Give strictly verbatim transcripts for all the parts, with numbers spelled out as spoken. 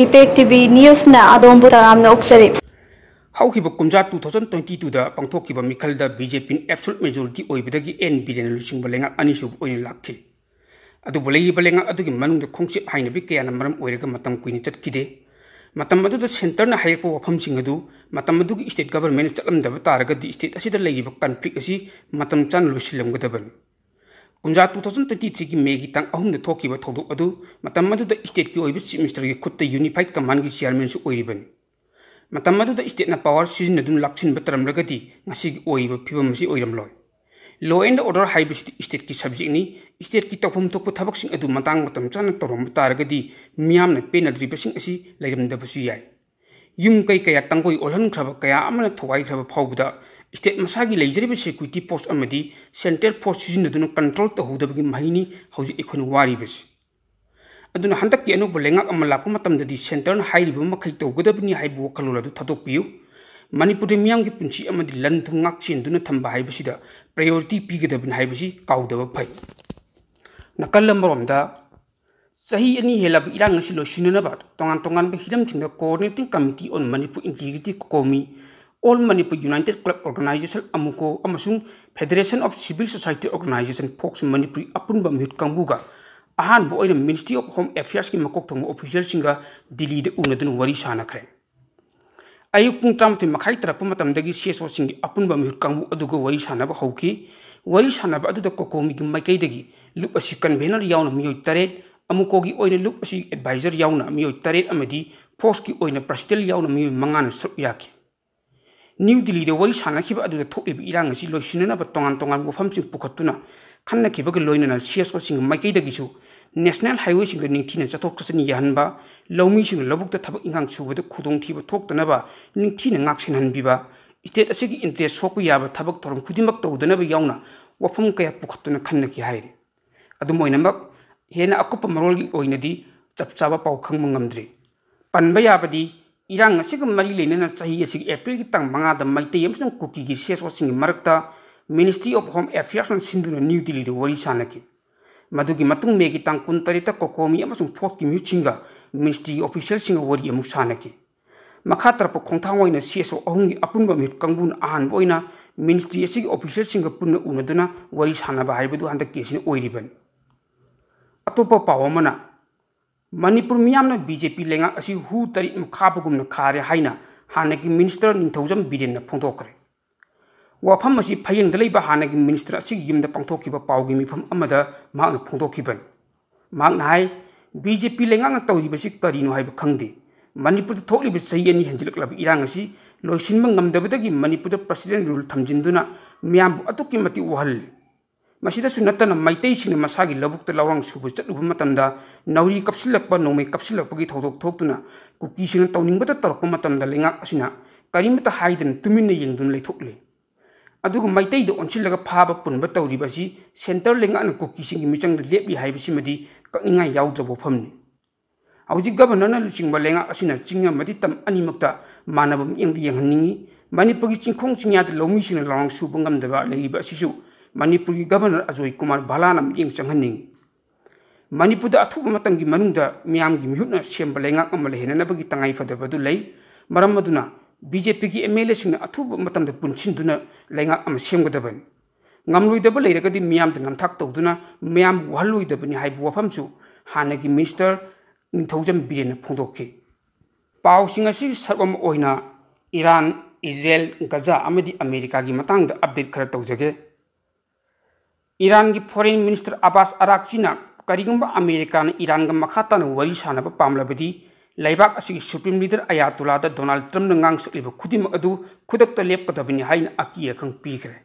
Impact T V ꯅ꯭ꯌꯨꯁꯅ ꯑꯗꯣꯝꯕꯨ ꯇꯔꯥꯝꯅ ꯑꯣꯛꯆꯔꯤ꯫ ꯍꯧꯈꯤꯕ ꯀꯨꯝꯖꯥ two thousand twenty twoꯗ ꯄꯥꯡꯊꯣꯛꯈꯤꯕ ꯃꯤꯈꯜꯗ BJPꯅ absolute majority ꯑꯣꯏꯕꯗꯒꯤ N ꯕꯤꯔꯦꯟꯅ ꯂꯨꯆꯤꯡꯕ ꯂꯩꯉꯥꯛ ꯑꯅꯤꯁꯨꯕ ꯑꯣꯏꯅ ꯂꯥꯛꯈꯤ꯫ ꯑꯗꯨꯕꯨ ꯂꯩꯔꯤꯕ ꯂꯩꯉꯥꯛ ꯑꯗꯨꯒꯤ ꯃꯅꯨꯡꯗ ꯈꯣꯡꯆꯦꯞ ꯍꯥꯏꯅꯕꯤ ꯀꯌꯥꯅ ꯃꯔꯝ ꯑꯣꯏꯔꯒ ꯃꯇꯝ ꯀꯨꯏꯅ ꯆꯠꯈꯤꯗꯦ꯫ ꯃꯇꯝ ꯑꯗꯨꯗ centreꯅ ꯍꯥꯏꯔꯛꯄ ꯋꯥꯐꯝꯁꯤꯡ ꯑꯗꯨ ꯃꯇꯝ ꯑꯗꯨꯒꯤ state governmentꯅ ꯆꯠꯂꯝꯗꯕ ꯇꯥꯔꯒꯗꯤ state ꯑꯁꯤꯗ ꯂꯩꯔꯤꯕ conflict ꯑꯁꯤ ꯃꯇꯝ ꯆꯥꯅ ꯂꯣꯏꯁꯤꯜꯂꯝꯒꯗꯕꯅꯤ꯫ ꯀꯨꯝꯖꯥ two thousand twenty threeꯒꯤ Mayꯒꯤ ꯇꯥꯡ ꯑꯍꯨꯝꯗ ꯊꯣꯛꯈꯤꯕ ꯊꯧꯗꯣꯛ ꯑꯗꯨ ꯃꯇꯝ ꯑꯗꯨꯗ stateꯀꯤ ꯑꯣꯏꯕ Chief Ministerꯒꯤ ꯈꯨꯠꯇ unified commandꯒꯤ chairmanꯁꯨ ꯑꯣꯏꯔꯤꯕꯅꯤ꯫ ꯃꯇꯝ ꯑꯗꯨꯗ stateꯅ power ꯁꯤꯖꯤꯟꯅꯗꯨꯅ ꯂꯥꯛꯁꯤꯟꯕ ꯇꯧꯔꯝꯂꯒꯗꯤ ꯉꯁꯤꯒꯤ ꯑꯣꯏꯔꯤꯕ ꯐꯤꯕꯝ ꯑꯁꯤ ꯑꯣꯏꯔꯝꯂꯣꯏ꯫ Law and order ꯍꯥꯏꯕꯁꯤꯗꯤ stateꯀꯤ subjectꯅꯤ꯫ Stateꯀꯤ ꯇꯧꯐꯝ ꯊꯣꯛꯄ ꯊꯕꯛꯁꯤꯡ ꯑꯗꯨ ꯃꯇꯥꯡ ꯃꯇꯝ ꯆꯥꯅ ꯇꯧꯔꯝꯕ ꯇꯥꯔꯒꯗꯤ ꯃꯤꯌꯥꯝꯅ ꯄꯦꯟꯅꯗ꯭ꯔꯤꯕꯁꯤꯡ ꯑꯁꯤ ꯂꯩꯔꯝꯗꯕꯁꯨ ꯌꯥꯏ꯫ ꯌꯨꯝ ꯀꯩ ꯀꯌꯥ ꯇꯥꯡꯒꯣꯏ ꯑꯣꯜꯍꯟꯈ꯭ꯔꯕ, ꯀꯌꯥ ꯑꯃꯅ ꯊꯨꯒꯥꯏꯈ꯭ꯔꯕ ꯐꯥꯎꯕꯗ state ꯃꯁꯥꯒꯤ ꯂꯩꯖꯔꯤꯕ security force ꯑꯃꯗꯤ central force ꯁꯤꯖꯤꯟꯅꯗꯨꯅ control ꯇꯧꯍꯧꯗꯕꯒꯤ ꯃꯍꯩꯅꯤ ꯍꯧꯖꯤꯛ ꯑꯩꯈꯣꯏꯅ ꯋꯥꯔꯤꯕꯁꯤ꯫ ꯑꯗꯨꯅ ꯍꯟꯗꯛꯀꯤ ꯑꯅꯧꯕ ꯂꯩꯉꯥꯛ ꯑꯃ ꯂꯥꯛꯄ ꯃꯇꯝꯗꯗꯤ centreꯅ ꯍꯥꯏꯔꯤꯕ ꯃꯈꯩ ꯇꯧꯒꯗꯕꯅꯤ ꯍꯥꯏꯕ ꯋꯥꯈꯜꯂꯣꯟ ꯑꯗꯨ ꯊꯥꯗꯣꯛꯄꯤꯌꯨ꯫ ꯃꯅꯤꯄꯨꯔꯗ ꯃꯤꯌꯥꯝꯒꯤ ꯄꯨꯟꯁꯤ ꯑꯃꯗꯤ ꯂꯟ ꯊꯨꯝ ꯉꯥꯛ ꯁꯦꯟꯗꯨꯅ ꯊꯝꯕ ꯍꯥꯏꯕꯁꯤꯗ priority ꯄꯤꯒꯗꯕꯅꯤ ꯍꯥꯏꯕꯁꯤ ꯀꯥꯎꯗꯕ ꯐꯩ꯫ ꯅꯥꯀꯜ ꯑꯃꯔꯣꯝꯗ, ꯆꯍꯤ ꯑꯅꯤ ꯍꯦꯜꯂꯕ ꯏꯔꯥꯡ ꯑꯁꯤ ꯂꯣꯏꯁꯤꯟꯅꯅꯕ ꯇꯣꯉꯥꯟ ꯇꯣꯉꯥꯟꯕ ꯍꯤꯔꯝꯁꯤꯡꯗ Coordinating Committee on Manipur Integrity, COCOMI, All Manipur United Club Organisation, AMUCO, ꯑꯃꯁꯨꯡ Federation of Civil Society Organisation, FOCS, Manipuri ꯑꯄꯨꯟꯕ ꯃꯤꯍꯨꯠ ꯀꯥꯡꯕꯨꯒ ꯑꯍꯥꯟꯕ ꯑꯣꯏꯅ Ministry of Home Affairsꯀꯤ ꯃꯀꯣꯛ ꯊꯣꯡꯕ officialꯁꯤꯡꯒ ꯗꯤꯜꯂꯤꯗ ꯎꯅꯗꯨꯅ ꯋꯥꯔꯤ ꯁꯥꯅꯈ꯭ꯔꯦ꯫ ꯑꯌꯨꯛ ꯄꯨꯡ ꯇꯔꯥꯃꯥꯊꯣꯏ ꯃꯈꯥꯏ ꯇꯥꯔꯛꯄ ꯃꯇꯝꯗꯒꯤ CSOꯁꯤꯡꯒꯤ ꯑꯄꯨꯟꯕ ꯃꯤꯍꯨꯠ ꯀꯥꯡꯕꯨ ꯑꯗꯨꯒ ꯋꯥꯔꯤ ꯁꯥꯅꯕ ꯍꯧꯈꯤ꯫ ꯋꯥꯔꯤ ꯁꯥꯅꯕ ꯑꯗꯨꯗ COCOMIꯒꯤ ꯃꯥꯏꯀꯩꯗꯒꯤ ꯂꯨꯞ ꯑꯁꯤ convener ꯌꯥꯎꯅ ꯃꯤꯑꯣꯏ ꯇꯔꯦꯠ, AMUCOꯒꯤ ꯑꯣꯏꯅ ꯂꯨꯞ ꯑꯁꯤ advisor ꯌꯥꯎꯅ ꯃꯤꯑꯣꯏ ꯇꯔꯦꯠ ꯑꯃꯗꯤ FOCSꯀꯤ ꯑꯣꯏꯅ president ꯌꯥꯎꯅ ꯃꯤꯑꯣꯏ ꯃꯉꯥꯅ ꯁꯔꯨꯛ ꯌꯥꯈꯤ꯫ ꯅ꯭ꯌꯨ ꯗꯤꯜꯂꯤꯗ ꯋꯥꯔꯤ ꯁꯥꯅꯈꯤꯕ ꯑꯗꯨꯗ ꯊꯣꯛꯂꯤꯕ ꯏꯔꯥꯡ ꯑꯁꯤ ꯂꯣꯏꯁꯤꯟꯅꯅꯕ ꯇꯣꯉꯥꯟ ꯇꯣꯉꯥꯟꯕ ꯋꯥꯐꯝꯁꯤꯡ ꯄꯨꯈꯠꯇꯨꯅ ꯈꯟꯅꯈꯤꯕꯒ ꯂꯣꯏꯅꯅ CSOꯁꯤꯡꯒꯤ ꯃꯥꯏꯀꯩꯗꯒꯤꯁꯨ national highwayꯁꯤꯡꯗ ꯅꯤꯡꯊꯤꯅ ꯆꯠꯊꯣꯛ ꯆꯠꯁꯤꯟ ꯌꯥꯍꯟꯕ, ꯂꯧꯃꯤꯁꯤꯡꯅ ꯂꯧꯕꯨꯛꯇ ꯊꯕꯛ ꯏꯪꯈꯥꯡ ꯁꯨꯕꯗ ꯈꯨꯗꯣꯡꯊꯤꯕ ꯊꯣꯛꯇꯅꯕ ꯅꯤꯡꯊꯤꯅ ꯉꯥꯛꯁꯦꯟꯍꯟꯕꯤꯕ, state ꯑꯁꯤꯒꯤ interest ꯁꯣꯛꯄ ꯌꯥꯕ ꯊꯕꯛ ꯊꯧꯔꯝ ꯈꯨꯗꯤꯡꯃꯛ ꯇꯧꯗꯅꯕ ꯌꯥꯎꯅ ꯋꯥꯐꯝ ꯀꯌꯥ ꯄꯨꯈꯠꯇꯨꯅ ꯈꯟꯅꯈꯤ ꯍꯥꯏꯔꯤ꯫ ꯑꯗꯨꯝ ꯑꯣꯏꯅꯃꯛ, ꯍꯦꯟꯅ ꯑꯀꯨꯞꯄ ꯃꯔꯣꯜꯒꯤ ꯑꯣꯏꯅꯗꯤ ꯆꯞ ꯆꯥꯕ ꯄꯥꯎ ꯈꯪꯕ ꯉꯝꯗ꯭ꯔꯤ꯫ ꯄꯟꯕ ꯌꯥꯕꯗꯤ, ꯏꯔꯥꯡ ꯑꯁꯤꯒ ꯃꯔꯤ ꯂꯩꯅꯅ ꯆꯍꯤ ꯑꯁꯤꯒꯤ Aprilꯒꯤ ꯇꯥꯡ ꯃꯉꯥꯗ ꯃꯩꯇꯩ ꯑꯃꯁꯨꯡ ꯀꯨꯀꯤꯒꯤ CSOꯁꯤꯡꯒꯤ ꯃꯔꯛꯇ Ministry of Home Affairsꯅ ꯁꯤꯟꯗꯨꯅ ꯅ꯭ꯌꯨ ꯗꯤꯜꯂꯤꯗ ꯋꯥꯔꯤ ꯁꯥꯅꯈꯤ꯫ ꯃꯗꯨꯒꯤ ꯃꯇꯨꯡ Mayꯒꯤ ꯇꯥꯡ ꯀꯨꯟꯇꯔꯦꯠꯇ COCOMI ꯑꯃꯁꯨꯡ FOCSꯀꯤ ꯃꯤꯍꯨꯠꯁꯤꯡꯒ ꯃꯤꯅꯤꯁꯇ꯭ꯔꯤꯒꯤ ꯑꯣꯐꯤꯁꯤꯌꯦꯜꯁꯤꯡꯒ ꯋꯥꯔꯤ ꯑꯃꯨꯛ ꯁꯥꯟꯅꯈꯤ꯫ ꯃꯈꯥ ꯇꯥꯔꯛꯄ ꯈꯣꯡꯊꯥꯡ ꯑꯣꯏꯅ ꯁꯤ ꯑꯦꯁ ꯑꯣ ꯑꯍꯨꯝꯒꯤ ꯑꯄꯨꯟꯕ ꯃꯤꯍꯨꯠ ꯀꯥꯡꯕꯨꯅ ꯑꯍꯥꯟꯕ ꯑꯣꯏꯅ ꯃꯤꯅꯤꯁꯇ꯭ꯔꯤ ꯑꯁꯤꯒꯤ ꯑꯣꯐꯤꯁꯤꯌꯦꯜꯁꯤꯡꯒ ꯄꯨꯟꯅ ꯎꯅꯗꯨꯅ ꯋꯥꯔꯤ ꯁꯥꯟꯅꯕ ꯍꯥꯏꯕꯗꯨ ꯍꯟꯗꯛꯀꯤ ꯑꯁꯤꯅ ꯑꯣꯏꯔꯤꯕꯅꯤ꯫ ꯑꯇꯣꯞꯄ ꯄꯥꯎ ꯑꯃꯅ, ꯃꯅꯤꯄꯨꯔ ꯃꯤꯌꯥꯝꯅ ꯕꯤ ꯖꯦ ꯄꯤ ꯂꯩꯉꯥꯛ ꯑꯁꯤ ꯍꯨ ꯇꯔꯦꯠ ꯃꯈꯥꯕꯒꯨꯝꯅ ꯈꯥꯔꯦ ꯍꯥꯏꯅ ꯍꯥꯟꯅꯒꯤ ꯃꯤꯅꯤꯁꯇꯔ ꯅꯤꯡꯊꯧꯖꯝ ꯕꯤꯔꯦꯟꯅ ꯐꯣꯡꯗꯣꯛꯈ꯭ꯔꯦ꯫ ꯋꯥꯐꯝ ꯑꯁꯤ ꯐꯌꯦꯡꯗ ꯂꯩꯕ ꯍꯥꯟꯅꯒꯤ ꯃꯤꯅꯤꯁꯇꯔ ꯑꯁꯤꯒꯤ ꯌꯨꯝꯗ ꯄꯥꯡꯊꯣꯛꯈꯤꯕ ꯄꯥꯎꯒꯤ ꯃꯤꯐꯝ ꯑꯃꯗ ꯃꯍꯥꯛꯅ ꯐꯣꯡꯗꯣꯛꯈꯤꯕꯅꯤ꯫ ꯃꯍꯥꯛꯅ ꯍꯥꯏ, ꯕꯤ ꯖꯦ ꯄꯤ ꯂꯩꯉꯥꯛꯅ ꯇꯧꯔꯤꯕꯁꯤ ꯀꯔꯤꯅꯣ ꯍꯥꯏꯕ ꯈꯪꯗꯦ꯫ ꯃꯅꯤꯄꯨꯔꯗ ꯊꯣꯛꯂꯤꯕ ꯆꯍꯤ ꯑꯅꯤ ꯍꯦꯟꯖꯤꯜꯂꯛꯂꯕ ꯏꯔꯥꯡ ꯑꯁꯤ ꯂꯣꯏꯁꯤꯟꯕ ꯉꯝꯗꯕꯗꯒꯤ ꯃꯅꯤꯄꯨꯔꯗ president rule ꯊꯝꯖꯤꯟꯗꯨꯅ ꯃꯤꯌꯥꯝꯕꯨ ꯑꯗꯨꯛꯀꯤ ꯃꯇꯤꯛ ꯋꯥꯍꯜꯂꯤ꯫ ꯃꯁꯤꯗꯁꯨ ꯅꯠꯇꯅ ꯃꯩꯇꯩꯁꯤꯡꯅ ꯃꯁꯥꯒꯤ ꯂꯧꯕꯨꯛꯇ ꯂꯧꯔꯥꯡ ꯁꯨꯕ ꯆꯠꯂꯨꯕ ꯃꯇꯝꯗ ꯅꯥꯎꯔꯤ ꯀꯥꯞꯁꯤꯜꯂꯛꯄ, ꯅꯣꯡꯃꯩ ꯀꯥꯞꯁꯤꯜꯂꯛꯄꯒꯤ ꯊꯧꯗꯣꯛ ꯊꯣꯛꯇꯨꯅ ꯀꯨꯀꯤꯁꯤꯡꯅ ꯇꯧꯅꯤꯡꯕꯇ ꯇꯧꯔꯛꯄ ꯃꯇꯝꯗ ꯂꯩꯉꯥꯛ ꯑꯁꯤꯅ ꯀꯔꯤꯃꯠꯇ ꯍꯥꯏꯗꯅ ꯇꯨꯃꯤꯟꯅ ꯌꯦꯡꯗꯨꯅ ꯂꯩꯊꯣꯛꯂꯦ꯫ ꯑꯗꯨꯒ ꯃꯩꯇꯩꯗ ꯑꯣꯟꯁꯤꯜꯂꯒ ꯐꯥꯕ ꯄꯨꯟꯕ ꯇꯧꯔꯤꯕ ꯑꯁꯤ centre ꯂꯩꯉꯥꯛꯅ ꯀꯨꯀꯤꯁꯤꯡꯒꯤ ꯃꯤꯆꯪꯗ ꯂꯦꯞꯂꯤ ꯍꯥꯏꯕꯁꯤꯃꯗꯤ ꯀꯛꯅꯤꯡꯉꯥꯏ ꯌꯥꯎꯗ꯭ꯔꯕ ꯋꯥꯐꯝꯅꯤ꯫ ꯍꯧꯖꯤꯛ ꯒꯕꯔꯅꯔꯅ ꯂꯨꯆꯤꯡꯕ ꯂꯩꯉꯥꯛ ꯑꯁꯤꯅ ꯆꯤꯡ ꯑꯃꯗꯤ ꯇꯝ ꯑꯅꯤꯃꯛꯇ ꯃꯥꯟꯅꯕ ꯃꯤꯠꯌꯦꯡꯗ ꯌꯦꯡꯍꯟꯅꯤꯡꯏ꯫ ꯃꯅꯤꯄꯨꯔꯒꯤ ꯆꯤꯡꯈꯣꯡ ꯆꯤꯡꯌꯥꯗ ꯂꯧꯃꯤꯁꯤꯡꯅ ꯂꯧꯔꯥꯡ ꯁꯨꯕ ꯉꯝꯗꯕ ꯂꯩꯔꯤꯕ ꯑꯁꯤꯁꯨ ꯃꯅꯤꯄꯨꯔꯒꯤ ꯒꯕꯔꯅꯔ ꯑꯖꯣꯏ ꯀꯨꯃꯥꯔ ꯚꯥꯂꯥꯅ ꯃꯤꯠꯌꯦꯡ ꯆꯪꯍꯟꯅꯤꯡꯏ꯫ ꯃꯅꯤꯄꯨꯔꯗ ꯑꯊꯨꯕ ꯃꯇꯝꯒꯤ ꯃꯅꯨꯡꯗ ꯃꯤꯌꯥꯝꯒꯤ ꯃꯤꯍꯨꯠꯅ ꯁꯦꯝꯕ ꯂꯩꯉꯥꯛ ꯑꯃ ꯂꯩꯍꯟꯅꯅꯕꯒꯤ ꯇꯉꯥꯏꯐꯗꯕ ꯑꯗꯨ ꯂꯩ꯫ ꯃꯔꯝ ꯑꯗꯨꯅ ꯕꯤ ꯖꯦ ꯄꯤꯒꯤ ꯑꯦꯝ ꯑꯦꯜ ꯑꯦꯁꯤꯡꯅ ꯑꯊꯨꯕ ꯃꯇꯝꯗ ꯄꯨꯟꯁꯤꯟꯗꯨꯅ ꯂꯩꯉꯥꯛ ꯑꯃ ꯁꯦꯝꯒꯗꯕꯅꯤ꯫ ꯉꯝꯂꯣꯏꯗꯕ ꯂꯩꯔꯒꯗꯤ ꯃꯤꯌꯥꯝꯗ ꯅꯝꯊꯥꯛ ꯇꯧꯗꯨꯅ ꯃꯤꯌꯥꯝꯕꯨ ꯋꯥꯍꯜꯂꯣꯏꯗꯕꯅꯤ ꯍꯥꯏꯕ ꯋꯥꯐꯝꯁꯨ ꯍꯥꯟꯅꯒꯤ ꯃꯤꯅꯤꯁꯇꯔ ꯅꯤꯡꯊꯧꯖꯝ ꯕꯤꯔꯦꯟꯅ ꯐꯣꯡꯗꯣꯛꯈꯤ꯫ ꯄꯥꯎꯁꯤꯡ ꯑꯁꯤꯒꯤ ꯁꯔꯨꯛ ꯑꯃ ꯑꯣꯏꯅ ꯏꯔꯥꯟ, ꯏꯖꯔꯦꯜ, ꯒꯖꯥ ꯑꯃꯗꯤ ꯑꯃꯦꯔꯤꯀꯥꯒꯤ ꯃꯇꯥꯡꯗ update ꯈꯔ ꯇꯧꯖꯒꯦ꯫ ꯏꯔꯥꯟꯒꯤ foreign minister ꯑꯕꯥꯁ ꯑꯔꯥꯛꯆꯤꯅ ꯀꯔꯤꯒꯨꯝꯕ ꯑꯃꯦꯔꯤꯀꯥꯅ ꯏꯔꯥꯟꯒ ꯃꯈꯥ ꯇꯥꯅ ꯋꯥꯔꯤ ꯁꯥꯟꯅꯕ ꯄꯥꯝꯂꯕꯗꯤ ꯂꯩꯕꯥꯛ ꯑꯁꯤꯒꯤ supreme leader ꯑꯌꯥꯇꯣꯂꯥꯗ ꯗꯣꯅꯥꯜꯗ ꯇ꯭ꯔꯝꯞꯅ ꯉꯥꯡꯁꯛꯂꯤꯕ ꯈꯨꯗꯤꯡꯃꯛ ꯑꯗꯨ ꯈꯨꯗꯛꯇ ꯂꯦꯞꯀꯗꯕꯅꯤ ꯍꯥꯏꯅ ꯑꯀꯤ ꯑꯈꯪ ꯄꯤꯈ꯭ꯔꯦ꯫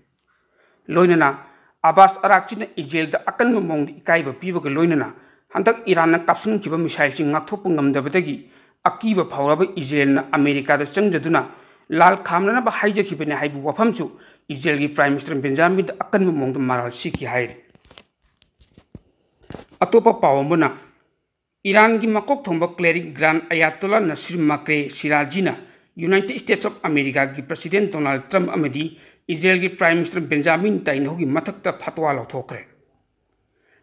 ꯂꯣꯏꯅꯅ ꯑꯕꯥꯁ ꯑꯔꯥꯛꯆꯤꯅ ꯏꯖꯔꯦꯜꯗ ꯑꯀꯟꯕ ꯃꯑꯣꯡꯗ ꯏꯀꯥꯏꯕ ꯄꯤꯕꯒ ꯂꯣꯏꯅꯅ ꯍꯟꯗꯛ ꯏꯔꯥꯟꯅ ꯀꯥꯞꯁꯤꯟꯈꯤꯕ missileꯁꯤꯡ ꯉꯥꯛꯊꯣꯛꯄ ꯉꯝꯗꯕꯗꯒꯤ ꯑꯀꯤꯕ ꯐꯥꯎꯔꯕ ꯏꯖꯔꯦꯜꯅ ꯑꯃꯦꯔꯤꯀꯥꯗ ꯆꯪꯖꯗꯨꯅ ꯂꯥꯜ ꯈꯥꯝꯅꯅꯕ ꯍꯥꯏꯖꯈꯤꯕꯅꯤ ꯍꯥꯏꯕ ꯋꯥꯐꯝꯁꯨ ꯏꯖꯔꯦꯜꯒꯤ prime minister ꯕꯦꯟꯖꯥꯃꯤꯟꯗ ꯑꯀꯟꯕ ꯃꯑꯣꯡꯗ ꯃꯔꯥꯜ ꯁꯤꯈꯤ ꯍꯥꯏꯔꯤ꯫ ꯑꯇꯣꯞꯄ ꯄꯥꯎ ꯑꯃꯅ, ꯏꯔꯥꯟꯒꯤ ꯃꯀꯣꯛ ꯊꯣꯡꯕ cleric grand Ayatollah Nasir Makreh Shiraziꯅ United States of Americaꯒꯤ president ꯗꯣꯅꯥꯜꯗ ꯇ꯭ꯔꯝꯞ ꯑꯃꯗꯤ ꯏꯖꯔꯦꯜꯒꯤ prime minister ꯕꯦꯟꯖꯥꯃꯤꯟ ꯅꯦꯇꯥꯟꯌꯥꯍꯨꯒꯤ ꯃꯊꯛꯇ ꯐꯠꯋꯥ ꯂꯧꯊꯣꯛꯈ꯭ꯔꯦ꯫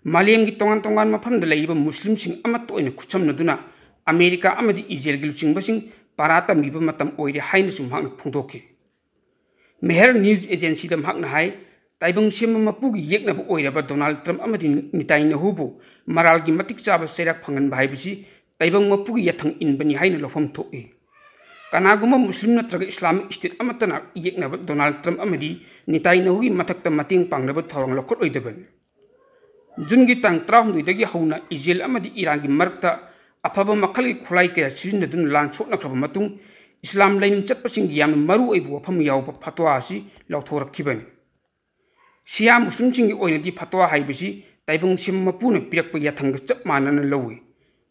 ꯃꯥꯂꯦꯝꯒꯤ ꯇꯣꯉꯥꯟ ꯇꯣꯉꯥꯟꯕ ꯃꯐꯝꯗ ꯂꯩꯔꯤꯕ ꯃꯨꯁꯂꯤꯝꯁꯤꯡ ꯑꯃꯠꯇ ꯑꯣꯏꯅ ꯈꯨꯠꯁꯝꯅꯗꯨꯅ ꯑꯃꯦꯔꯤꯀꯥ ꯑꯃꯗꯤ ꯏꯖꯔꯦꯜꯒꯤ ꯂꯨꯆꯤꯡꯕꯁꯤꯡ ꯄꯥꯔꯥ ꯇꯝꯕꯤꯕ ꯃꯇꯝ ꯑꯣꯏꯔꯦ ꯍꯥꯏꯅꯁꯨ ꯃꯍꯥꯛꯅ ꯐꯣꯡꯗꯣꯛꯈꯤ꯫ ꯃꯦꯍꯔ ꯅ꯭ꯌꯨꯁ ꯑꯦꯖꯦꯟꯁꯤꯗ ꯃꯍꯥꯛꯅ ꯍꯥꯏ, ꯇꯥꯏꯕꯪ ꯁꯦꯝꯕ ꯃꯄꯨꯒꯤ ꯌꯦꯛꯅꯕ ꯑꯣꯏꯔꯕ ꯗꯣꯅꯥꯜꯗ ꯇ꯭ꯔꯝꯞ ꯑꯃꯗꯤ ꯅꯤꯇꯥꯏꯅꯍꯨꯕꯨ ꯃꯔꯥꯜꯒꯤ ꯃꯇꯤꯛ ꯆꯥꯕ ꯆꯩꯔꯥꯛ ꯐꯪꯍꯟꯕ ꯍꯥꯏꯕꯁꯤ ꯇꯥꯏꯕꯪ ꯃꯄꯨꯒꯤ ꯌꯥꯊꯪ ꯏꯟꯕꯅꯤ ꯍꯥꯏꯅ ꯂꯧꯐꯝ ꯊꯣꯛꯏ꯫ ꯀꯅꯥꯒꯨꯝꯕ ꯃꯨꯁꯂꯤꯝ ꯅꯠꯇ꯭ꯔꯒ ꯏꯁꯂꯥꯃꯤꯛ ꯁ꯭ꯇꯦꯠ ꯑꯃꯠꯇꯅ ꯌꯦꯛꯅꯕ ꯗꯣꯅꯥꯜꯗ ꯇ꯭ꯔꯝꯞ ꯑꯃꯗꯤ ꯅꯤꯇꯥꯏꯅꯍꯨꯒꯤ ꯃꯊꯛꯇ ꯃꯇꯦꯡ ꯄꯥꯡꯅꯕ ꯊꯧꯔꯥꯡ ꯂꯧꯈꯠꯂꯣꯏꯗꯕꯅꯤ꯫ ꯖꯨꯟꯒꯤ ꯇꯥꯡ ꯇꯔꯥꯍꯨꯝꯗꯣꯏꯗꯒꯤ ꯍꯧꯅ ꯏꯖꯔꯦꯜ ꯑꯃꯗꯤ ꯏꯔꯥꯟꯒꯤ ꯃꯔꯛꯇ ꯑꯐꯕ ꯃꯈꯜꯒꯤ ꯈꯨꯠꯂꯥꯏ ꯀꯌꯥ ꯁꯤꯖꯤꯟꯅꯗꯨꯅ ꯂꯥꯟ ꯁꯣꯛꯅꯈ꯭ꯔꯕ ꯃꯇꯨꯡ, ꯏꯁꯂꯥꯝ ꯂꯥꯏꯅꯤꯡ ꯆꯠꯄꯁꯤꯡꯒꯤ ꯌꯥꯝꯅ ꯃꯔꯨ ꯑꯣꯏꯕ ꯋꯥꯐꯝ ꯌꯥꯎꯕ ꯐꯇꯋꯥ ꯑꯁꯤ ꯂꯥꯎꯊꯣꯔꯛꯈꯤꯕꯅꯤ꯫ ꯁꯤꯌꯥ ꯃꯨꯁꯂꯤꯝꯁꯤꯡꯒꯤ ꯑꯣꯏꯅꯗꯤ ꯐꯇꯋꯥ ꯍꯥꯏꯕꯁꯤ ꯇꯥꯏꯕꯪ ꯁꯦꯝꯕ ꯃꯄꯨꯅ ꯄꯤꯔꯛꯄ ꯌꯥꯊꯪꯒ ꯆꯞ ꯃꯥꯟꯅꯅ ꯂꯧꯏ꯫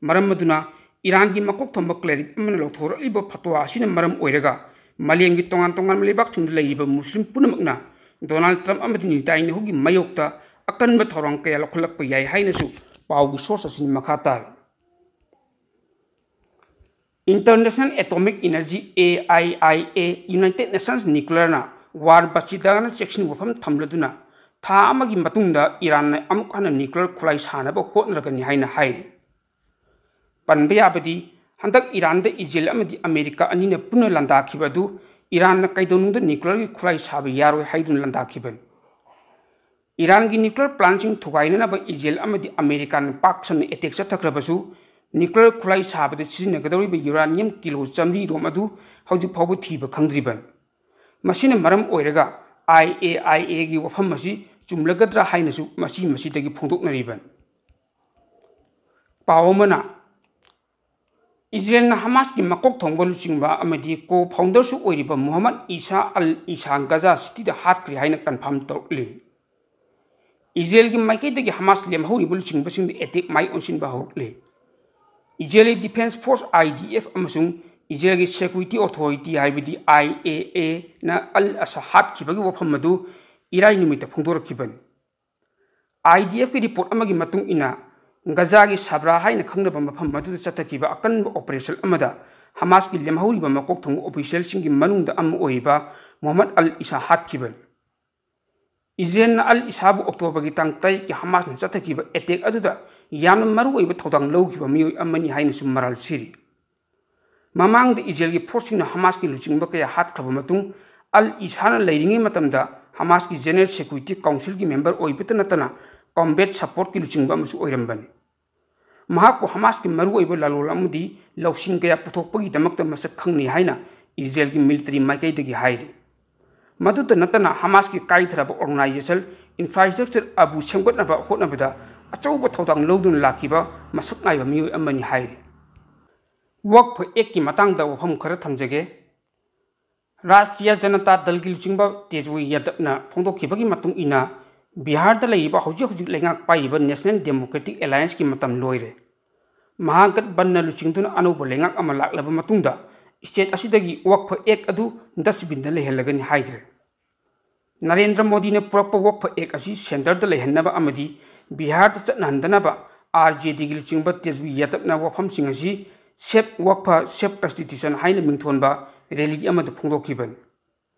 ꯃꯔꯝ ꯑꯗꯨꯅ ꯏꯔꯥꯟꯒꯤ ꯃꯀꯣꯛ ꯊꯣꯡꯕ ꯀ꯭ꯂꯦꯔꯤꯛ ꯑꯃꯅ ꯂꯧꯊꯣꯔꯛꯂꯤꯕ ꯐꯇꯋꯥ ꯑꯁꯤꯅ ꯃꯔꯝ ꯑꯣꯏꯔꯒ ꯃꯥꯂꯦꯝꯒꯤ ꯇꯣꯉꯥꯟ ꯇꯣꯉꯥꯟꯕ ꯂꯩꯕꯥꯛꯁꯤꯡꯗ ꯂꯩꯔꯤꯕ ꯃꯨꯁꯂꯤꯝ ꯄꯨꯝꯅꯃꯛꯅ ꯗꯣꯅꯥꯜꯗ ꯇ꯭ꯔꯝꯞ ꯑꯃꯗꯤ ꯅꯤꯇꯥꯏꯅꯍꯨꯒꯤ ꯃꯥꯌꯣꯛꯇ ꯑꯀꯟꯕ ꯊꯧꯔꯥꯡ ꯀꯌꯥ ꯂꯧꯈꯠꯂꯛꯄ ꯌꯥꯏ ꯍꯥꯏꯅꯁꯨ ꯄꯥꯎꯒꯤ ꯁꯣꯔꯁ ꯑꯁꯤꯅ ꯃꯈꯥ ꯇꯥꯔꯤ꯫ International Atomic Energy, A I I A, United Nations Nuclearꯅ ꯋꯥꯔ ꯕꯁꯤꯗꯥꯅ ꯆꯦꯛꯁꯤꯟ ꯋꯥꯐꯝ ꯊꯝꯂꯗꯨꯅ ꯊꯥ ꯑꯃꯒꯤ ꯃꯇꯨꯡꯗ ꯏꯔꯥꯟꯅ ꯑꯃꯨꯛ ꯍꯟꯅ ꯅ꯭ꯌꯨꯀ꯭ꯂꯤꯌꯔ ꯈꯨꯠꯂꯥꯏ ꯁꯥꯅꯕ ꯍꯣꯠꯅꯔꯒꯅꯤ ꯍꯥꯏꯅ ꯍꯥꯏꯔꯤ꯫ ꯄꯟꯕ ꯌꯥꯕꯗꯤ, ꯍꯟꯗꯛ ꯏꯔꯥꯟꯗ ꯏꯖꯔꯦꯜ ꯑꯃꯗꯤ ꯑꯃꯦꯔꯤꯀꯥ ꯑꯅꯤꯅ ꯄꯨꯟꯅ ꯂꯥꯟꯗꯥꯈꯤꯕ ꯑꯗꯨ ꯏꯔꯥꯟꯅ ꯀꯩꯗꯧꯅꯨꯡꯗ ꯅ꯭ꯌꯨꯀ꯭ꯂꯤꯌꯔꯒꯤ ꯈꯨꯠꯂꯥꯏ ꯁꯥꯕ ꯌꯥꯔꯣꯏ ꯍꯥꯏꯗꯨꯅ ꯂꯥꯟꯗꯥꯈꯤꯕꯅꯤ꯫ ꯏꯔꯥꯟꯒꯤ ꯅ꯭ꯌꯨꯀ꯭ꯂꯤꯌꯔ ꯄ꯭ꯂꯥꯟꯁꯤꯡ ꯊꯨꯒꯥꯏꯅꯅꯕ ꯏꯖꯔꯦꯜ ꯑꯃꯗꯤ ꯑꯃꯦꯔꯤꯀꯥꯅ ꯄꯥꯛ ꯁꯟꯅ ꯑꯦꯇꯦꯛ ꯆꯠꯊꯈ꯭ꯔꯕꯁꯨ, ꯅ꯭ꯌꯨꯀ꯭ꯂꯤꯌꯔ ꯈꯨꯠꯂꯥꯏ ꯁꯥꯕꯗ ꯁꯤꯖꯤꯟꯅꯒꯗꯧꯔꯤꯕ ꯌꯨꯔꯥꯅꯤꯌꯝ ꯀꯤꯂꯣ ꯆꯥꯃꯔꯤ ꯔꯣꯝ ꯑꯗꯨ ꯍꯧꯖꯤꯛ ꯐꯥꯎꯕ ꯊꯤꯕ ꯈꯪꯗ꯭ꯔꯤꯕꯅꯤ꯫ ꯃꯁꯤꯅ ꯃꯔꯝ ꯑꯣꯏꯔꯒ I A I Aꯒꯤ ꯋꯥꯐꯝ ꯑꯁꯤ ꯆꯨꯝꯂꯒꯗ꯭ꯔꯥ ꯍꯥꯏꯅꯁꯨ ꯃꯁꯤ ꯃꯁꯤꯗꯒꯤ ꯐꯣꯡꯗꯣꯛꯅꯔꯤꯕꯅꯤ꯫ ꯄꯥꯎ ꯑꯃꯅ, ꯏꯖꯔꯦꯜꯅ ꯍꯃꯥꯁꯀꯤ ꯃꯀꯣꯛ ꯊꯣꯡꯕ ꯂꯨꯆꯤꯡꯕ ꯑꯃꯗꯤ ꯀꯣ ꯐꯥꯎꯟꯗꯔꯁꯨ ꯑꯣꯏꯔꯤꯕ ꯃꯨꯍꯝꯃꯗ ꯏꯁꯥ ꯑꯜ ꯏꯁꯥ ꯒꯖꯥ ꯁꯤꯇꯤꯗ ꯍꯥꯠꯈ꯭ꯔꯦ ꯍꯥꯏꯅ ꯀꯟꯐꯥꯔꯝ ꯇꯧꯔꯛꯂꯤ꯫ ꯏꯖꯔꯦꯜꯒꯤ ꯃꯥꯏꯀꯩꯗꯒꯤ ꯍꯃꯥꯁ ꯂꯦꯝꯍꯧꯔꯤꯕ ꯂꯨꯆꯤꯡꯕꯁꯤꯡꯗ ꯑꯦꯇꯦꯛ ꯃꯥꯏ ꯑꯣꯟꯁꯤꯟꯕ ꯍꯧꯔꯛꯂꯤ꯫ ꯏꯖꯔꯦꯜꯒꯤ defence force, I D F, ꯑꯃꯁꯨꯡ ꯏꯖꯔꯦꯜꯒꯤ ꯁꯦꯀ꯭ꯌꯨꯔꯤꯇꯤ ꯑꯣꯊꯣꯔꯤꯇꯤ, ꯍꯥꯏꯕꯗꯤ I A A ꯅ ꯑꯜ ꯑꯁꯥ ꯍꯥꯠꯈꯤꯕꯒꯤ ꯋꯥꯐꯝ ꯑꯗꯨ ꯏꯔꯥꯏ ꯅꯨꯃꯤꯠꯇ ꯐꯣꯡꯗꯣꯔꯛꯈꯤꯕꯅꯤ꯫ I D F ꯀꯤ ꯔꯤꯄꯣꯔꯠ ꯑꯃꯒꯤ ꯃꯇꯨꯡ ꯏꯟꯅ, ꯒꯖꯥꯒꯤ ꯁꯥꯕ꯭ꯔꯥ ꯍꯥꯏꯅ ꯈꯪꯅꯕ ꯃꯐꯝ ꯑꯗꯨꯗ ꯆꯠꯊꯈꯤꯕ ꯑꯀꯟꯕ ꯑꯣꯄꯔꯦꯁꯟ ꯑꯃꯗ ꯍꯃꯥꯁꯀꯤ ꯂꯦꯝꯍꯧꯔꯤꯕ ꯃꯀꯣꯛ ꯊꯣꯡꯕ ꯑꯣꯐꯤꯁꯤꯌꯦꯜꯁꯤꯡꯒꯤ ꯃꯅꯨꯡꯗ ꯑꯃ ꯑꯣꯏꯔꯤꯕ ꯃꯨꯍꯝꯃꯗ ꯑꯜ ꯏꯁꯥ ꯍꯥꯠꯈꯤꯕꯅꯤ꯫ ꯏꯖꯔꯦꯜꯅ ꯑꯜ ꯏꯁꯥꯕꯨ ꯑꯣꯛꯇꯣꯕꯔꯒꯤ ꯇꯥꯡ ꯇꯔꯦꯠꯀꯤ ꯍꯃꯥꯁꯅ ꯆꯠꯊꯈꯤꯕ ꯑꯦꯇꯦꯛ ꯑꯗꯨꯗ ꯌꯥꯝꯅ ꯃꯔꯨꯑꯣꯏꯕ ꯊꯧꯗꯥꯡ ꯂꯧꯈꯤꯕ ꯃꯤꯑꯣꯏ ꯑꯃꯅꯤ ꯍꯥꯏꯅꯁꯨ ꯃꯔꯥꯜ ꯁꯤꯔꯤ꯫ ꯃꯃꯥꯡꯗ ꯏꯖꯔꯦꯜꯒꯤ ꯐꯣꯔꯁꯁꯤꯡꯅ ꯍꯃꯥꯁꯀꯤ ꯂꯨꯆꯤꯡꯕ ꯀꯌꯥ ꯍꯥꯠꯈ꯭ꯔꯕ ꯃꯇꯨꯡ, ꯑꯜ ꯏꯁꯥꯅ ꯂꯩꯔꯤꯉꯩ ꯃꯇꯝꯗ ꯍꯃꯥꯁꯀꯤ ꯖꯦꯅꯔꯦꯜ ꯁꯦꯀ꯭ꯌꯨꯔꯤꯇꯤ ꯀꯥꯎꯟꯁꯤꯜꯒꯤ ꯃꯦꯝꯕꯔ ꯑꯣꯏꯕꯇ ꯅꯠꯇꯅ ꯀꯣꯝꯕꯦꯠ ꯁꯄꯣꯔꯠꯀꯤ ꯂꯨꯆꯤꯡꯕ ꯑꯃꯁꯨ ꯑꯣꯏꯔꯝꯕꯅꯤ꯫ ꯃꯍꯥꯛꯄꯨ ꯍꯃꯥꯁꯀꯤ ꯃꯔꯨꯑꯣꯏꯕ ꯂꯥꯂꯣꯟ ꯑꯃꯗꯤ ꯂꯧꯁꯤꯡ ꯀꯌꯥ ꯄꯨꯊꯣꯛꯄꯒꯤꯗꯃꯛꯇ ꯃꯁꯛ ꯈꯪꯅꯩ ꯍꯥꯏꯅ ꯏꯖꯔꯦꯜꯒꯤ ꯃꯤꯂꯤꯇꯔꯤ ꯃꯥꯏꯀꯩꯗꯒꯤ ꯍꯥꯏꯔꯤ꯫ ꯃꯗꯨꯇ ꯅꯠꯇꯅ ꯍꯃꯥꯁꯀꯤ ꯀꯥꯏꯊꯔꯕ ꯑꯣꯔꯒꯅꯥꯏꯖꯦꯁꯟ ꯏꯟꯐ꯭ꯔꯥꯁ꯭ꯇ꯭ꯔꯛꯆꯔ ꯑꯗꯨ ꯁꯦꯝꯒꯠꯅꯕ ꯍꯣꯠꯅꯕꯗ ꯑꯆꯧꯕ ꯊꯧꯗꯥꯡ ꯂꯧꯗꯨꯅ ꯂꯥꯛꯈꯤꯕ ꯃꯁꯛ ꯅꯥꯏꯕ ꯃꯤꯑꯣꯏ ꯑꯃꯅꯤ ꯍꯥꯏꯔꯤ꯫ ꯋꯛꯐ ꯑꯦꯛꯀꯤ ꯃꯇꯥꯡꯗ ꯋꯥꯐꯝ ꯈꯔ ꯊꯝꯖꯒꯦ꯫ ꯔꯥꯁꯇ꯭ꯔꯤꯌꯥ ꯖꯅꯇꯥ ꯗꯜꯒꯤ ꯂꯨꯆꯤꯡꯕ ꯇꯦꯖꯋꯤ ꯌꯥꯗꯕꯅ ꯐꯣꯡꯗꯣꯛꯈꯤꯕꯒꯤ ꯃꯇꯨꯡ ꯏꯟꯅ, ꯕꯤꯍꯥꯔꯗ ꯂꯩꯔꯤꯕ ꯍꯧꯖꯤꯛ ꯍꯧꯖꯤꯛ ꯂꯩꯉꯥꯛ ꯄꯥꯏꯔꯤꯕ ꯅꯦꯁꯅꯦꯜ ꯗꯦꯃꯣꯀ꯭ꯔꯦꯇꯤꯛ ꯑꯦꯂꯥꯌꯟꯁꯀꯤ ꯃꯇꯝ ꯂꯣꯏꯔꯦ꯫ ꯃꯍꯥꯒꯠꯕꯟꯅ ꯂꯨꯆꯤꯡꯗꯨꯅ ꯑꯅꯧꯕ ꯂꯩꯉꯥꯛ ꯑꯃ ꯂꯥꯛꯂꯕ ꯃꯇꯨꯡꯗ, ꯁ꯭ꯇꯦꯠ ꯑꯁꯤꯗꯒꯤ ꯋꯛꯐ ꯑꯦꯛ ꯑꯗꯨ ꯗꯁꯕꯤꯟꯗ ꯂꯩꯍꯜꯂꯒꯅꯤ ꯍꯥꯏꯈ꯭ꯔꯦ꯫ ꯅꯔꯦꯟꯗ꯭ꯔ ꯃꯣꯗꯤꯅ ꯄꯨꯔꯛꯄ ꯋꯛꯐ ꯑꯦꯛ ꯑꯁꯤ ꯁꯦꯟꯇꯔꯗ ꯂꯩꯍꯟꯅꯕ ꯑꯃꯗꯤ ꯕꯤꯍꯥꯔꯗ ꯆꯠꯅꯍꯟꯗꯅꯕ ꯑꯥꯔ ꯖꯦ ꯗꯤꯒꯤ ꯂꯨꯆꯤꯡꯕ ꯇꯦꯖꯋꯤ ꯌꯥꯗꯕꯅ ꯋꯥꯐꯝꯁꯤꯡ ꯑꯁꯤ "ꯁꯦꯞ ꯋꯛꯐ, ꯁꯦꯞ ꯀꯟꯁꯇꯤꯇ꯭ꯌꯨꯁꯟ" ꯍꯥꯏꯅ ꯃꯤꯡꯊꯣꯟꯕ ꯔꯦꯂꯤ ꯑꯃꯗ ꯐꯣꯡꯗꯣꯛꯈꯤꯕꯅꯤ꯫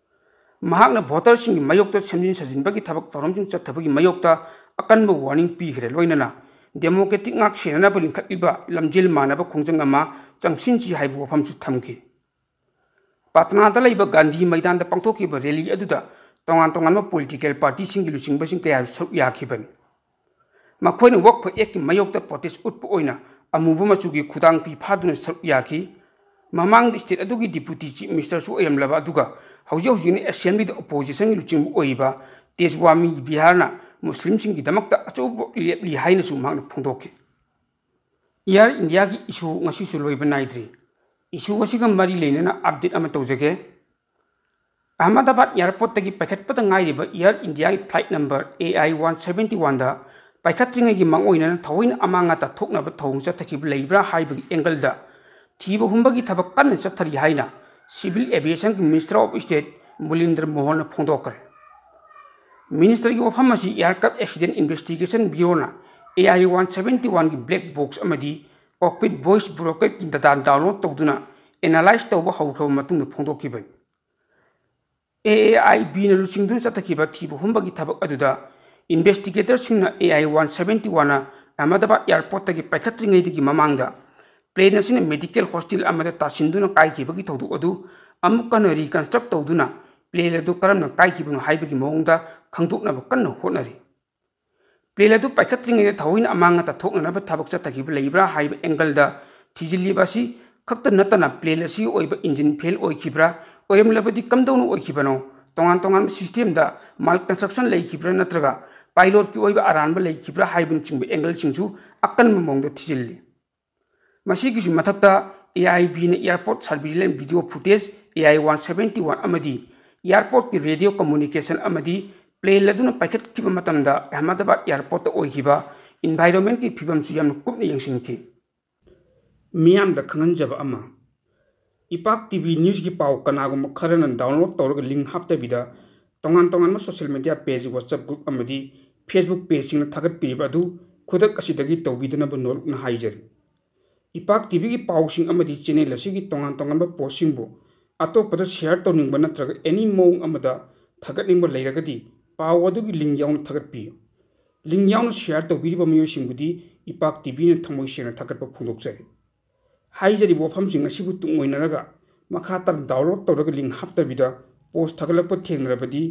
ꯃꯍꯥꯛꯅ ꯚꯣꯇꯔꯁꯤꯡꯒꯤ ꯃꯥꯌꯣꯛꯇ ꯁꯦꯝꯖꯤꯟ ꯁꯥꯖꯤꯟꯕꯒꯤ ꯊꯕꯛ ꯊꯧꯔꯝꯁꯤꯡ ꯆꯠꯊꯕꯒꯤ ꯃꯥꯌꯣꯛꯇ ꯑꯀꯟꯕ ꯋꯥꯔꯅꯤꯡ ꯄꯤꯈ꯭ꯔꯦ, ꯂꯣꯏꯅꯅ ꯗꯦꯃꯣꯀ꯭ꯔꯦꯇꯤꯛ ꯉꯥꯛ ꯁꯦꯟꯅꯅꯕ ꯂꯤꯡꯈꯠꯂꯤꯕ ꯂꯝꯖꯦꯜ ꯃꯥꯟꯅꯕ ꯈꯣꯡꯖꯪ ꯑꯃ ꯆꯪꯁꯤꯟꯁꯤ ꯍꯥꯏꯕ ꯋꯥꯐꯝꯁꯨ ꯊꯝꯈꯤ꯫ ꯄꯥꯠꯅꯥꯗ ꯂꯩꯕ ꯒꯥꯟꯙꯤ ꯃꯩꯗꯥꯟꯗ ꯄꯥꯡꯊꯣꯛꯈꯤꯕ ꯔꯦꯂꯤ ꯑꯗꯨꯗ ꯇꯣꯉꯥꯟ ꯇꯣꯉꯥꯟꯕ ꯄꯣꯂꯤꯇꯤꯀꯦꯜ ꯄꯥꯔꯇꯤꯁꯤꯡꯒꯤ ꯂꯨꯆꯤꯡꯕꯁꯤꯡ ꯀꯌꯥꯁꯨ ꯁꯔꯨꯛ ꯌꯥꯈꯤꯕꯅꯤ꯫ ꯃꯈꯣꯏꯅ ꯋꯛꯐ ꯑꯦꯛꯀꯤ ꯃꯥꯌꯣꯛꯇ ꯄ꯭ꯔꯣꯇꯦꯁ ꯎꯠꯄ ꯑꯣꯏꯅ ꯑꯃꯨꯕ ꯃꯆꯨꯒꯤ ꯈꯨꯗꯥꯡ ꯐꯤ ꯐꯥꯗꯨꯅ ꯁꯔꯨꯛ ꯌꯥꯈꯤ꯫ ꯃꯃꯥꯡꯗ ꯁ꯭ꯇꯦꯠ ꯑꯗꯨꯒꯤ ꯗꯤꯄꯨꯇꯤ ꯆꯤꯐ ꯃꯤꯅꯤꯁꯇꯔꯁꯨ ꯑꯣꯏꯔꯝꯂꯕ ꯑꯗꯨꯒ ꯍꯧꯖꯤꯛ ꯍꯧꯖꯤꯛꯅ ꯑꯦꯁꯦꯝꯕ꯭ꯂꯤꯗ ꯑꯣꯄꯣꯖꯤꯁꯟꯒꯤ ꯂꯨꯆꯤꯡꯕ ꯑꯣꯏꯔꯤꯕ ꯇꯦꯖꯋꯥꯃꯤ ꯕꯤꯍꯥꯔꯅ ꯃꯨꯁꯂꯤꯝꯁꯤꯡꯒꯤꯗꯃꯛꯇ ꯑꯆꯧꯕ ꯂꯦꯞꯂꯤ ꯍꯥꯏꯅꯁꯨ ꯃꯍꯥꯛꯅ ꯐꯣꯡꯗꯣꯛꯈꯤ꯫ ꯑꯦꯌꯔ ꯏꯟꯗꯤꯌꯥꯒꯤ ꯏꯁꯨ ꯉꯁꯤꯁꯨ ꯂꯣꯏꯕ ꯅꯥꯏꯗ꯭ꯔꯤ꯫ ꯏꯁꯨ ꯑꯁꯤꯒ ꯃꯔꯤ ꯂꯩꯅꯅ ꯑꯞꯗꯦꯠ ꯑꯃ ꯇꯧꯖꯒꯦ꯫ ꯑꯍꯃꯗꯥꯕꯥꯗ ꯑꯦꯌꯔꯄꯣꯔꯠꯇꯒꯤ ꯄꯥꯏꯈꯠꯄꯗ ꯉꯥꯏꯔꯤꯕ ꯑꯦꯌꯔ ꯏꯟꯗꯤꯌꯥꯒꯤ flight number A I one seventy ꯋꯥꯟꯗ ꯄꯥꯏꯈꯠꯇ꯭ꯔꯤꯉꯩꯒꯤ ꯃꯥꯡꯑꯣꯏꯅꯅ ꯊꯑꯣꯏꯅ ꯑꯃꯥꯡ ꯑꯇꯥ ꯊꯣꯛꯅꯕ ꯊꯧꯑꯣꯡ ꯆꯠꯊꯈꯤꯕ ꯂꯩꯕ꯭ꯔꯥ ꯍꯥꯏꯕꯒꯤ ꯑꯦꯡꯒꯜꯗ ꯊꯤꯕ ꯍꯨꯝꯕꯒꯤ ꯊꯕꯛ ꯀꯟꯅ ꯆꯠꯊꯔꯤ ꯍꯥꯏꯅ ꯁꯤꯚꯤꯜ ꯑꯦꯚꯤꯌꯦꯁꯟꯒꯤ ꯃꯤꯅꯤꯁꯇꯔ ꯑꯣꯐ ꯁ꯭ꯇꯦꯠ ꯃꯨꯂꯤꯟꯗ꯭ꯔ ꯃꯣꯍꯟꯅ ꯐꯣꯡꯗꯣꯛꯈ꯭ꯔꯦ꯫ ꯃꯤꯅꯤꯁꯇꯔꯒꯤ ꯋꯥꯐꯝ ꯑꯁꯤ ꯑꯦꯌꯔꯀ꯭ꯔꯥꯐ ꯑꯦꯛꯁꯤꯗꯦꯟ ꯏꯟꯚꯦꯁꯇꯤꯒꯦꯁꯟ ꯕ꯭ꯌꯨꯔꯣꯅ ꯑꯦ ꯑꯥꯏ ꯋꯥꯟ ꯁꯕꯦꯟꯇꯤ ꯋꯥꯟꯒꯤ ꯕ꯭ꯂꯦꯛ ꯕꯣꯛꯁ ꯑꯃꯗꯤ ꯀꯣꯛꯄꯤꯠ ꯚꯣꯏꯁ ꯕ꯭ꯔꯣꯀꯦꯠꯀꯤ ꯗꯇꯥ ꯗꯥꯎꯟꯂꯣꯗ ꯇꯧꯗꯨꯅ ꯑꯦꯅꯥꯂꯥꯏꯖ ꯇꯧꯕ ꯍꯧꯈ꯭ꯔꯕ ꯃꯇꯨꯡꯗ ꯐꯣꯡꯗꯣꯛꯈꯤꯕꯅꯤ꯫ ꯑꯦ ꯑꯦ ꯑꯥꯏ ꯕꯤꯅ ꯂꯨꯆꯤꯡꯗꯨꯅ ꯆꯠꯊꯈꯤꯕ ꯊꯤꯕ ꯍꯨꯝꯕꯒꯤ ꯊꯕꯛ ꯑꯗꯨꯗ ꯏꯟꯚꯦꯁꯇꯤꯒꯦꯇꯔꯁꯤꯡꯅ ꯑꯦ ꯑꯥꯏ ꯋꯥꯟ ꯁꯕꯦꯟꯇꯤ ꯋꯥꯟꯅ ꯑꯍꯃꯗꯥꯕꯥꯗ ꯑꯦꯌꯥꯔꯄꯣꯔꯠꯇꯒꯤ ꯄꯥꯏꯈꯠꯇ꯭ꯔꯤꯉꯩꯗꯒꯤ ꯃꯃꯥꯡꯗ ꯄ꯭ꯂꯦꯟ ꯑꯁꯤꯅ ꯃꯦꯗꯤꯀꯦꯜ ꯍꯣꯁꯇꯦꯜ ꯑꯃꯗ ꯇꯥꯁꯤꯟꯗꯨꯅ ꯀꯥꯏꯈꯤꯕꯒꯤ ꯊꯧꯗꯣꯛ ꯑꯗꯨ ꯑꯃꯨꯛ ꯍꯟꯅ ꯔꯤꯀꯟꯁꯇ꯭ꯔꯛ ꯇꯧꯗꯨꯅ ꯄ꯭ꯂꯦꯟ ꯑꯗꯨ ꯀꯔꯝꯅ ꯀꯥꯏꯈꯤꯕꯅꯣ ꯍꯥꯏꯕꯒꯤ ꯃꯑꯣꯡꯗ ꯈꯪꯗꯣꯛꯅꯕ ꯀꯟꯅ ꯍꯣꯠꯅꯔꯤ꯫ ꯄ꯭ꯂꯦꯟ ꯑꯗꯨ ꯄꯥꯏꯈꯠꯇ꯭ꯔꯤꯉꯩꯗ ꯊꯑꯣꯏꯅ ꯑꯃꯥꯡ ꯑꯇꯥ ꯊꯣꯛꯅꯅꯕ ꯊꯕꯛ ꯆꯠꯊꯈꯤꯕ ꯂꯩꯕ꯭ꯔꯥ ꯍꯥꯏꯕ ꯑꯦꯡꯒꯜꯗ ꯊꯤꯖꯤꯜꯂꯤꯕ ꯑꯁꯤ ꯈꯛꯇ ꯅꯠꯇꯅ ꯄ꯭ꯂꯦꯟ ꯑꯁꯤꯒꯤ ꯑꯣꯏꯕ ꯏꯟꯖꯤꯟ ꯐꯦꯜ ꯑꯣꯏꯈꯤꯕ꯭ꯔꯥ, ꯑꯣꯏꯔꯝꯂꯕꯗꯤ ꯀꯝꯗꯧꯅ ꯑꯣꯏꯈꯤꯕꯅꯣ, ꯇꯣꯉꯥꯟ ꯇꯣꯉꯥꯟꯕ ꯁꯤꯁꯇꯦꯝꯗ ꯃꯥꯜ ꯀꯟꯁꯇ꯭ꯔꯛꯁꯟ ꯂꯩꯈꯤꯕ꯭ꯔꯥ ꯅꯠꯇ꯭ꯔꯒ ꯄꯥꯏꯂꯣꯠꯀꯤ ꯑꯣꯏꯕ ꯑꯔꯥꯟꯕ ꯂꯩꯈꯤꯕ꯭ꯔꯥ ꯍꯥꯏꯕꯅꯆꯤꯡꯕ ꯑꯦꯡꯒꯜꯁꯤꯡꯁꯨ ꯑꯀꯟꯕ ꯃꯑꯣꯡꯗ ꯊꯤꯖꯤꯜꯂꯤ꯫ ꯃꯁꯤꯒꯤꯁꯨ ꯃꯊꯛꯇ ꯑꯦ ꯑꯥꯏ ꯕꯤꯅ airport surveillance video footage, A I one seventy one ꯑꯃꯗꯤ ꯑꯦꯌꯥꯔꯄꯣꯔꯠꯀꯤ ꯔꯦꯗꯤꯑꯣ ꯀꯝꯃꯨꯅꯤꯀꯦꯁꯟ ꯑꯃꯗꯤ ꯄ꯭ꯂꯦꯟ ꯑꯗꯨꯅ ꯄꯥꯏꯈꯠꯈꯤꯕ ꯃꯇꯝꯗ ꯑꯍꯃꯗꯥꯕꯥꯗ ꯑꯦꯌꯥꯔꯄꯣꯔꯠꯇ ꯑꯣꯏꯈꯤꯕ ꯏꯟꯚꯥꯏꯔꯣꯟꯃꯦꯟꯒꯤ ꯐꯤꯕꯝꯁꯨ ꯌꯥꯝꯅ ꯀꯨꯞꯅ ꯌꯦꯡꯁꯤꯟꯈꯤ꯫ ꯃꯤꯌꯥꯝꯗ ꯈꯪꯍꯟꯖꯕ ꯑꯃ, ꯏꯄꯥꯛ ꯇꯤ ꯚꯤ ꯅ꯭ꯌꯨꯁꯀꯤ ꯄꯥꯎ ꯀꯅꯥꯒꯨꯝꯕ ꯈꯔꯅ ꯗꯥꯎꯟꯂꯣꯗ ꯇꯧꯔꯒ ꯂꯤꯡ ꯍꯥꯞꯇꯕꯤꯗ ꯇꯣꯉꯥꯟ ꯇꯣꯉꯥꯟꯕ ꯁꯣꯁꯤꯌꯦꯜ ꯃꯤꯗꯤꯌꯥ ꯄꯦꯖ, ꯋꯥꯆꯞ ꯒ꯭ꯔꯨꯞ ꯑꯃꯗꯤ ꯐꯦꯁꯕꯨꯛ ꯄꯦꯖꯁꯤꯡꯅ ꯊꯥꯒꯠꯄꯤꯔꯤꯕ ꯑꯗꯨ ꯈꯨꯗꯛ ꯑꯁꯤꯗꯒꯤ ꯇꯧꯕꯤꯗꯅꯕ ꯅꯣꯜꯂꯨꯛꯅ ꯍꯥꯏꯖꯔꯤ꯫ ꯏꯄꯥꯛ ꯇꯤ ꯚꯤꯒꯤ ꯄꯥꯎꯁꯤꯡ ꯑꯃꯗꯤ ꯆꯦꯅꯦꯜ ꯑꯁꯤꯒꯤ ꯇꯣꯉꯥꯟ ꯇꯣꯉꯥꯟꯕ ꯄꯣꯁꯁꯤꯡꯕꯨ ꯑꯇꯣꯞꯄꯗ ꯁꯤꯌꯥꯔ ꯇꯧꯅꯤꯡꯕ ꯅꯠꯇ꯭ꯔꯒ ꯑꯦꯅꯤ ꯃꯑꯣꯡ ꯑꯃꯗ ꯊꯥꯒꯠꯅꯤꯡꯕ ꯂꯩꯔꯒꯗꯤ ꯄꯥꯎ ꯑꯗꯨꯒꯤ ꯂꯤꯡ ꯌꯥꯎꯅ ꯊꯥꯒꯠꯄꯤꯌꯨ꯫ ꯂꯤꯡ ꯌꯥꯎꯅ ꯁꯤꯌꯥꯔ ꯇꯧꯕꯤꯔꯤꯕ ꯃꯤꯑꯣꯏꯁꯤꯡꯕꯨꯗꯤ ꯏꯄꯥꯛ ꯇꯤ ꯚꯤꯅ ꯊꯃꯣꯏ ꯁꯦꯡꯅ ꯊꯥꯒꯠꯄ ꯐꯣꯡꯗꯣꯛꯆꯔꯤ꯫ ꯍꯥꯏꯖꯔꯤꯕ ꯋꯥꯐꯝꯁꯤꯡ ꯑꯁꯤꯕꯨ ꯇꯨꯡ ꯑꯣꯏꯅꯔꯒ ꯃꯈꯥ ꯇꯥꯅ ꯗꯥꯎꯟꯂꯣꯗ ꯇꯧꯔꯒ ꯂꯤꯡ ꯍꯥꯞꯇꯕꯤꯗ ꯄꯣꯁ ꯊꯥꯒꯠꯂꯛꯄ ꯊꯦꯡꯅꯔꯕꯗꯤ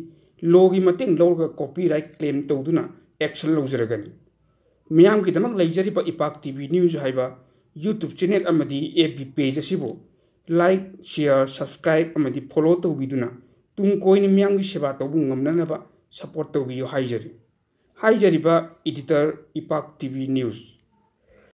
ꯂꯣꯒꯤ ꯃꯇꯦꯡ ꯂꯧꯔꯒ ꯀꯣꯄꯤꯔꯥꯏꯠ ꯀ꯭ꯂꯦꯝ ꯇꯧꯗꯨꯅ ꯑꯦꯛꯁꯟ ꯂꯧꯖꯔꯒꯅꯤ꯫ ꯃꯤꯌꯥꯝꯒꯤꯗꯃꯛ ꯂꯩꯖꯔꯤꯕ ꯏꯄꯥꯛ ꯇꯤ ꯚꯤ ꯅ꯭ꯌꯨꯁ ꯍꯥꯏꯕ ꯌꯨꯇ꯭ꯌꯨꯕ ꯆꯦꯅꯦꯜ ꯑꯃꯗꯤ ꯑꯦꯐ ꯕꯤ ꯄꯦꯖ ꯑꯁꯤꯕꯨ ꯂꯥꯏꯛ, ꯁꯤꯌꯥꯔ, ꯁꯕꯁꯀ꯭ꯔꯥꯏꯕ ꯑꯃꯗꯤ ꯐꯣꯂꯣ ꯇꯧꯕꯤꯗꯨꯅ ꯇꯨꯡ ꯀꯣꯏꯅ ꯃꯤꯌꯥꯝꯒꯤ ꯁꯦꯕꯥ ꯇꯧꯕ ꯉꯝꯅꯅꯕ ꯁꯄꯣꯔꯠ ꯇꯧꯕꯤꯌꯨ ꯍꯥꯏꯖꯔꯤ꯫ ꯍꯥꯏꯖꯔꯤꯕ ꯏꯗꯤꯇꯔ ꯏꯄꯥꯛ ꯇꯤ ꯚꯤ ꯅ꯭ꯌꯨꯁ꯫